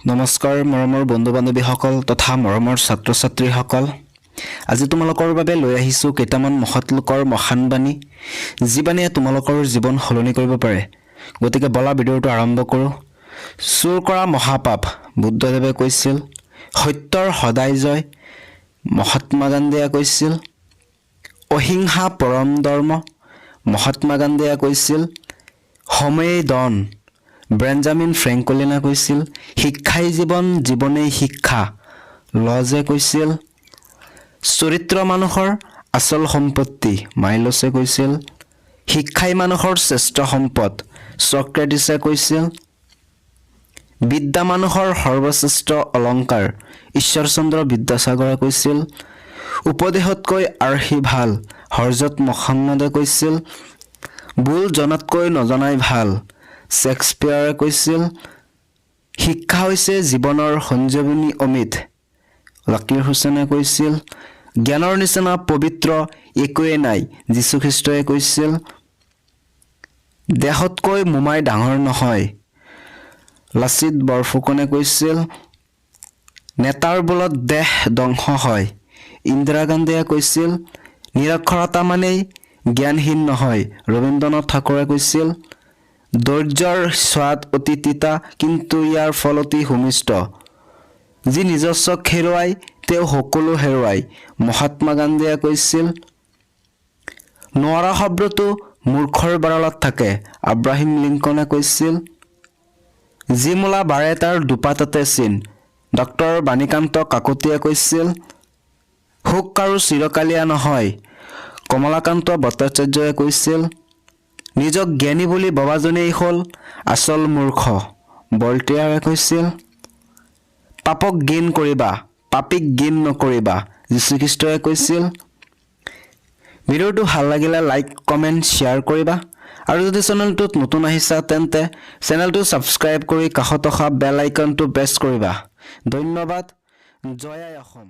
নমস্কাৰ মৰমৰ বন্ধু বান্ধৱীসকল তথা মৰমৰ ছাত্ৰ ছাত্ৰীসকল। আজি তোমালোকৰ বাবে লৈ আহিছোঁ কেইটামান মহৎ লোকৰ মহান বাণী, যি বাণীয়ে তোমালোকৰ জীৱন সলনি কৰিব পাৰে। গতিকে বলা, ভিডিঅ'টো আৰম্ভ কৰোঁ। চুৰ কৰা মহাপাপ, বুদ্ধদেৱে কৈছিল। সত্যৰ সদায় জয়, মহাত্মা গান্ধীয়ে কৈছিল। অহিংসা পৰম ধৰ্ম, মহাত্মা গান্ধীয়ে কৈছিল। সময়েই ধন, বেঞ্জামিন ফ্ৰেংকলিনে কৈছিল। শিক্ষাই জীৱন, জীৱনেই শিক্ষা, লজে কৈছিল। চৰিত্ৰ মানুহৰ আচল সম্পত্তি, মাইলছে কৈছিল। শিক্ষাই মানুহৰ শ্ৰেষ্ঠ সম্পদ, চক্ৰেটিছে কৈছিল। বিদ্যা মানুহৰ সৰ্বশ্ৰেষ্ঠ অলংকাৰ, ঈশ্বৰচন্দ্ৰ বিদ্যাসাগৰে কৈছিল। উপদেশতকৈ আৰ্হি ভাল, হজৰত মহম্মদে কৈছিল। ভুল জনাতকৈ নজনাই ভাল, শ্বেক্সপিয়াৰে কৈছিল। শিক্ষা হৈছে জীৱনৰ সঞ্জীৱনী অমৃত, জাকিৰ হুছেইনে কৈছিল। জ্ঞানৰ নিচিনা পবিত্ৰ একোৱেই নাই, যীশুখ্ৰীষ্টই কৈছিল। দেহতকৈ মোমাই ডাঙৰ নহয়, লাচিত বৰফুকনে কৈছিল। নেতাৰ বলত দেশ ধ্বংস হয়, ইন্দিৰা গান্ধীয়ে কৈছিল। নিৰক্ষৰতা মানেই জ্ঞানহীন নহয়, ৰবীন্দ্ৰনাথ ঠাকুৰে কৈছিল। ধৈৰ্যৰ স্বাদ অতি তিতা, কিন্তু ইয়াৰ ফল অতি সুমিষ্ট। যি নিজস্বক হেৰুৱায়, তেওঁ সকলো হেৰুৱায়, মহাত্মা গান্ধীয়ে কৈছিল। নোৱাৰা শব্দটো মূৰ্খৰ ভঁৰালত থাকে, আব্ৰাহিম লিংকনে কৈছিল। যি মূলা বাঢ়ে তাৰ দুপাততে চিন, ডক্টৰ বাণীকান্ত কাকতিয়ে কৈছিল। সুখ কাৰো চিৰকালীয়া নহয়, কমলাকান্ত ভট্টাচাৰ্যই কৈছিল। নিজক জ্ঞানী বুলি ভবাজনেই হ'ল আচল মূৰ্খ, ভল্টেয়াৰে কৈছিল। পাপক ঘিণ কৰিবা, পাপীক ঘিণ নকৰিবা, যীশুখ্ৰীষ্টই কৈছিল। ভিডিঅ'টো ভাল লাগিলে লাইক, কমেণ্ট, শ্বেয়াৰ কৰিবা আৰু যদি চেনেলটোত নতুন আহিছা, তেন্তে চেনেলটো ছাবস্ক্ৰাইব কৰি কাষত থকা বেল আইকনটো প্ৰেছ কৰিবা। ধন্যবাদ। জয় আই অসম।